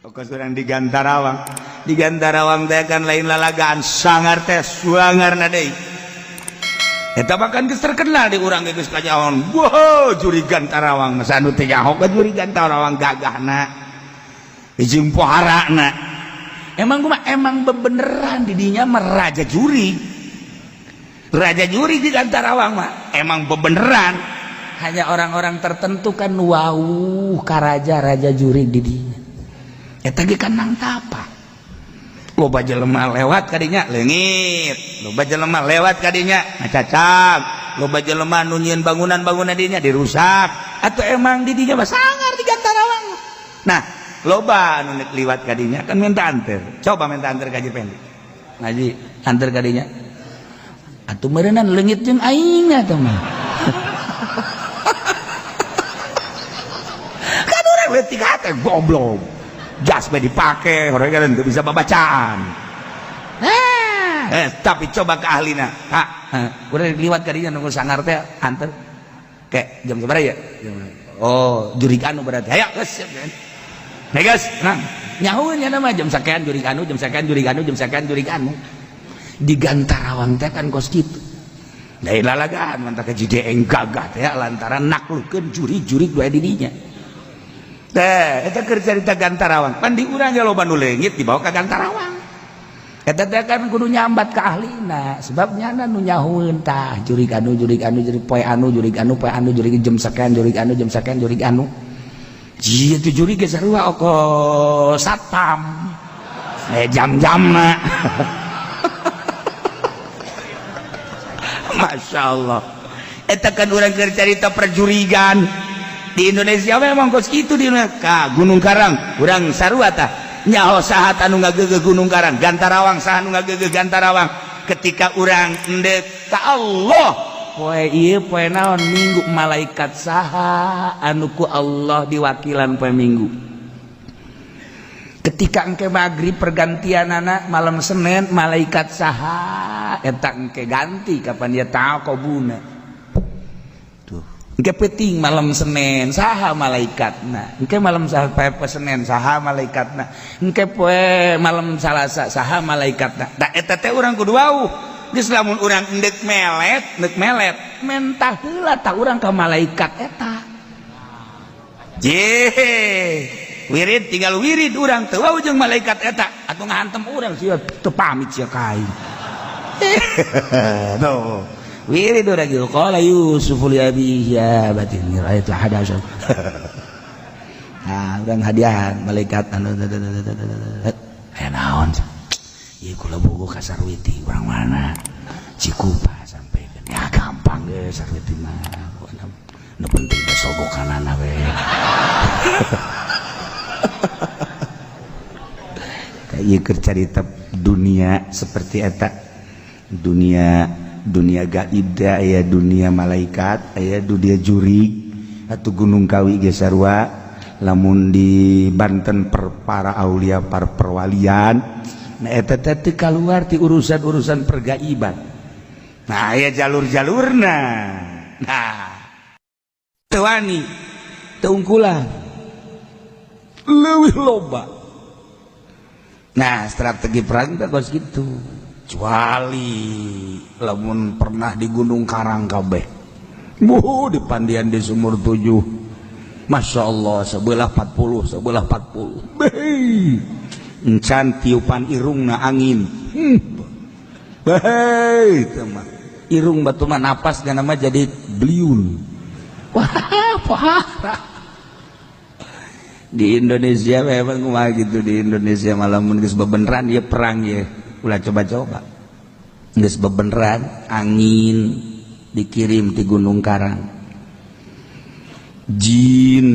Pokok urang di Gantarawang. Di Gantarawang teh kan lain lalagaan sangar teh suangarna deui. Eta mah kan geus terkenal di urang geus kanyahoan. Wow, juri Gantarawang masa anu teh nyaho ka juri Gantarawang gagahna. Jeung poharana. Emang kumaha emang bebeneran di dinya mah raja juri. Raja juri di Gantarawang mah emang bebeneran. Hanya orang-orang tertentu kan wow ka raja-raja juri di dinya. Eta ge kan nang tapa. Loba jelema lewat kadinya leungit, loba jelema lewat kadinya ngacacag, loba jelema nu nyieun bangunan-bangunan dinya dirusak. Atau emang di dinya mah sangar di Gantarawang. Nah, loba anu nek liwat kadinya kan minta anter. Coba minta anter ka Haji Pendi. Ngaji anter kadinya. Atuh meureunnan leungit jeung aing atuh mah. Kan urang leutik hate goblok. Jas bae dipake, orang kan teu bisa babacaan. Tapi coba ke ahlina. Pak, urang liwat kadinya nunggu sangar teh anter. Kayak jam sabaraha ya? Oh, jurig anu berarti. Hayo geus. Nah, guys, nah, nyahueun nya mah jam sakean jurig anu, jam sakean jurig anu, jam sakean jurig anu. Di Gantarawang teh kan kos kitu. Lain lalagaan mantap ke jideeng gagah teh lantaran naklukeun juri-jurig dua di dinya. Teh, eta keur carita Gantarawang. Pan di urang ge loba nu leungit dibawa ka Gantarawang. Eta teh kan kudu nyambat ka ahlina, sebab nyana nu nyahueun tah jurig anu, jurig anu, jurig poe anu, jurig anu, poe anu, jurig jam sakean, jurig anu, jam sakean, jurig anu. Jieu teh jurig ge sarua oko satpam. Jam-jamna. Masya Allah. Eta kan urang keur carita perjurigan. Di Indonesia memang kos kitu di Indonesia. Ka Gunung Karang urang sarua tah. Nyaho saha anu ngageugeut Gunung Karang, Gantarawang saha anu ngageugeut Gantarawang. Ketika urang endek ka Allah, poe ieu poe naon minggu malaikat saha anu ku Allah diwakilan poe minggu. Ketika engke maghrib pergantianana malam Senin malaikat saha eta engke ganti kapan dia taqobuna. Tuh. Engke peuting malam Senin saha malaikatna. Engke malam poe Senin saha malaikatna. Engke poe malam Salasa saha malaikatna. Da eta teh urang kudu wauh. Geus lamun urang endek melet, endek melet, mentah heula tah urang ka malaikat eta. Ye. Wirid tinggal wirid urang teu wauh jeung malaikat eta. Atuh ngahantem urang sia teu pamit sia ka aing. Tuh. Wirid urang gitu. Qala Yusuf li abihi ya abati inni ra'aitu ahada asyara. Nah, urang hadiahan malaikat anu aya naon? Ieu kula bogo ka Sarwiti urang mana? Cikupa sampaikan. Ya gampang ge Sarwiti mah. Nu penting teh sogokanana we. Ieu keur carita dunia seperti eta. Dunia dunia gaib teh aya dunia malaikat, aya dunia jurig atuh Gunung Kawi ge sarua lamun di Banten per para aulia par perwalian. Nah eta teh teu kaluar ti urusan-urusan pergaiban. Nah aya jalur-jalurna. Nah teu wani teu ungkulan leuwih loba. Nah strategi perang teh kos kitu. Kecuali lamun pernah di Gunung Karang kabeh. Buh di Pandian di Sumur 7. Masya Allah sebelah 40, sebelah 40. Beuh. Encan tiupan irungna angin. Beuh teu mah. Irung batu mah napas gana mah jadi beliun. Wah, parah. Di Indonesia memang kumaha gitu di Indonesia malamun geus bebeneran ieu perang ieu. Ulah coba-coba. Geus bebeneran angin dikirim di Gunung Karang. Jin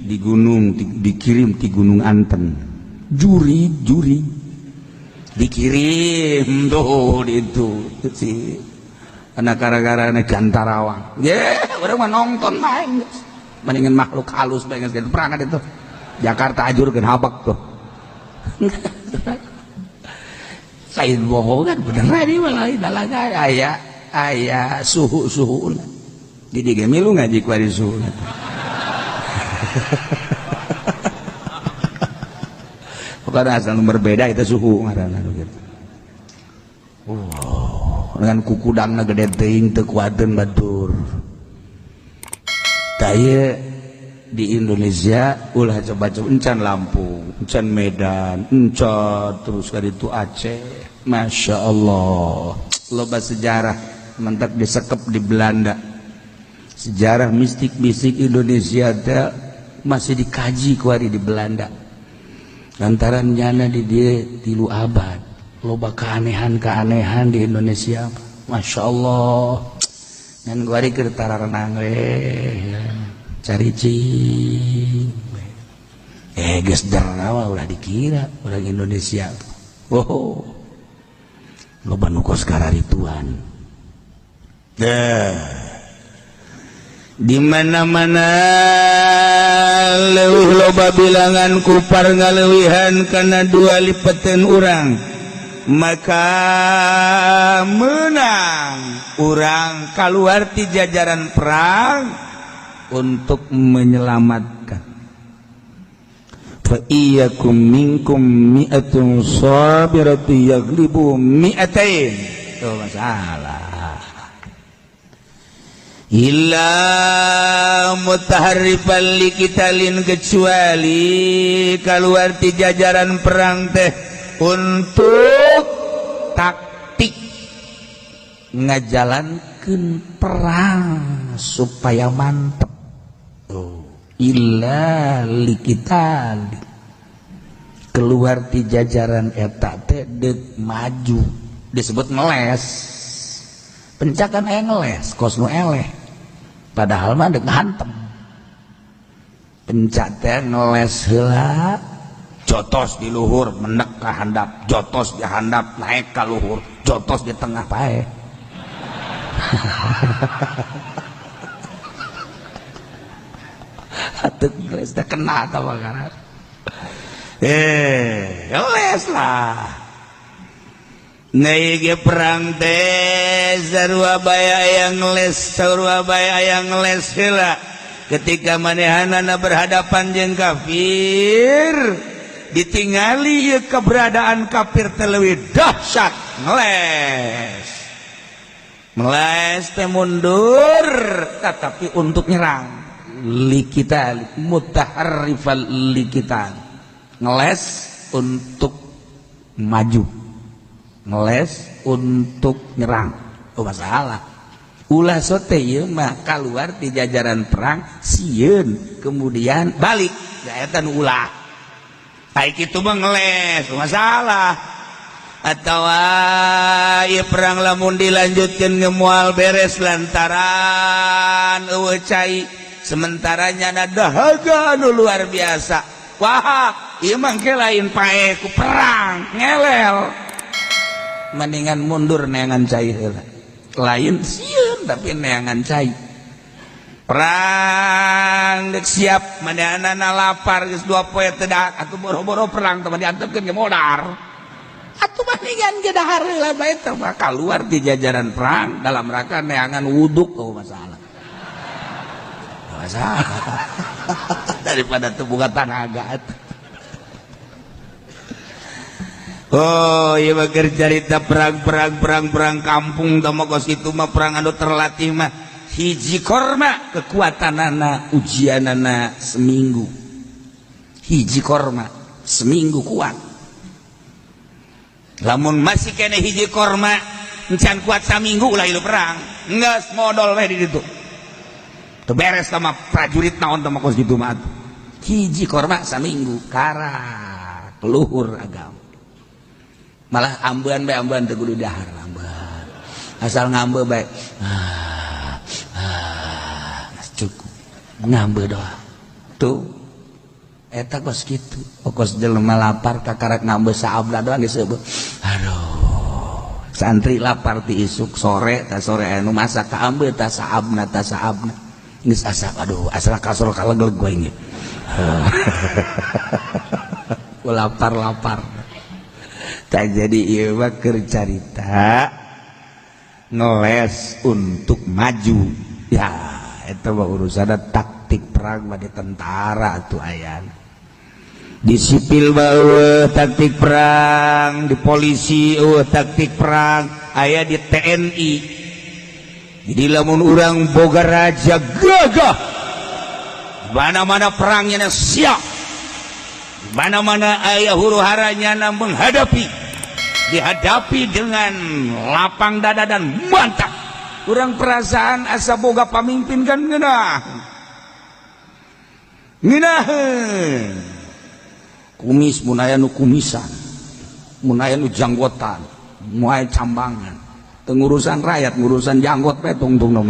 di gunung dikirim di Gunung Anten. Juri-juri dikirim tuh itu si anak gara-gara Gantarawang. Ye, urang mah nonton main geus. Mendingan makhluk halus bae geus perang itu. Jakarta ajurkeun habak tuh. Lain bohongan beneran ieu mah lain lalaga aya aya suhu-suhuna. Jadi ge milu ngaji ku ari suhu. Pokoknya asal berbeda itu suhu ngaranna gitu. Dengan kukudangna gede teuing teu kuateun batur. Tah ieu di Indonesia ulah coba-coba encan Lampung, encan Medan, encan terus ka ditu Aceh. Masya Allah, loba sejarah mentak disekep di Belanda. Sejarah mistik-mistik Indonesia teh masih dikaji kuari di Belanda. Lantaran nyana di dia 3 abad loba keanehan-keanehan di Indonesia. Masya Allah, ngan kuari keur tararenang we cari cing geus derawa ulah dikira orang Indonesia. Oh, loba nu kos kararituan. Deh, di mana-mana leuwih loba bilangan kupar ngaleuwihan kana 2 lipeteun urang, maka menang urang kaluar ti jajaran perang untuk menyelamatkan. Fa iyyakum minkum mi'atun sabiratu yaglibu mi'atain. Tuh masalah. Illa mutaharrifan liqitalin, kecuali keluar ti jajaran perang teh untuk taktik ngajalankeun perang supaya mantep. Oh, illa liqital, keluar ti jajaran eta teh deuk maju, disebut ngeles. Pencakan aya ngeles kos nu eleh, padahal mah deuk hantem. Pencak teh ngeles heula, jotos di luhur menek ka handap, jotos di handap naik ka luhur, jotos di tengah pae. Atuh ngeles teh kena tah makanan. Ngeles lah. Nai ge perang teh sarua bae aya ngeles, sarua bae aya ngeles heula. Ketika manehanana berhadapan jeung kafir, ditingali ieu keberadaan kafir teh leuwih dahsyat, ngeles. Ngeles teh mundur tetapi untuk nyerang. Liqital mutaharrifal liqital, ngeles untuk maju, ngeles untuk nyerang. Oh masalah. Ulah sote ieu mah kaluar di jajaran perang sieun kemudian balik. Da eta nu ulah. Ai kitu mah ngeles, masalah. Atawa ieu perang lamun dilanjutkeun ngemual beres lantaran eueuh cai, sementara nyana dahaga anu luar biasa. Wah, ieu mah engke lain pae ku perang, ngelel. Mendingan mundur neangan cai heula. Lain sieun tapi neangan cai. Perang geus siap, manehanana lapar geus 2 poe teu dahar, atuh boro-boro perang teh diantepkeun ge modar. Atuh mendingan ge dahar heula bae teh mah kaluar ti jajaran perang dalam rangka neangan wuduk, oh masalah. Masalah. Daripada teu boga tanaga atuh. Oh iya mah keur carita perang kampung tah mah kos kitu mah perang anu terlatih mah hiji korma kekuatanana ujianana seminggu. Hiji korma seminggu kuat. Lamun masih kene hiji korma encan kuat saminggu ulah ieu perang. Geus modol we di ditu. Teu beres sama prajurit naon tah mah kos kitu mah. Hiji korma saminggu karak luhur agama. Malah ambean bae ambean teu kudu dahar ambean. Asal ngambe bae. Cukup. Ngambe doang. Tuh. Eta kos kitu. Kos jelema lapar kakarak ngambe saabla doang geus eueuh. Aduh. Santri lapar ti isuk sore ta sore anu masak ka ambe ta saabna ta saabna. Geus asa aduh asal kasur kalegleg gue ini. Lapar-lapar. Tak jadi ieu mah keur carita ngeles untuk maju. Ya, eta mah urusanna taktik perang mah di tentara atuh ayana. Di sipil euweuh taktik perang, di polisi euweuh taktik perang, aya di TNI. Jadi lamun urang boga raja gagah, mana-mana perangnya siap, mana-mana aya huru haranya menghadapi, dihadapi dengan lapang dada dan mantap. Kurang perasaan asa boga pamimpin kan ngeunah ngeunah. Kumis mun aya nu kumisan, mun aya nu janggotan, mun aya cambangan. Teu ngurusan rakyat, ngurusan janggot we tungtung.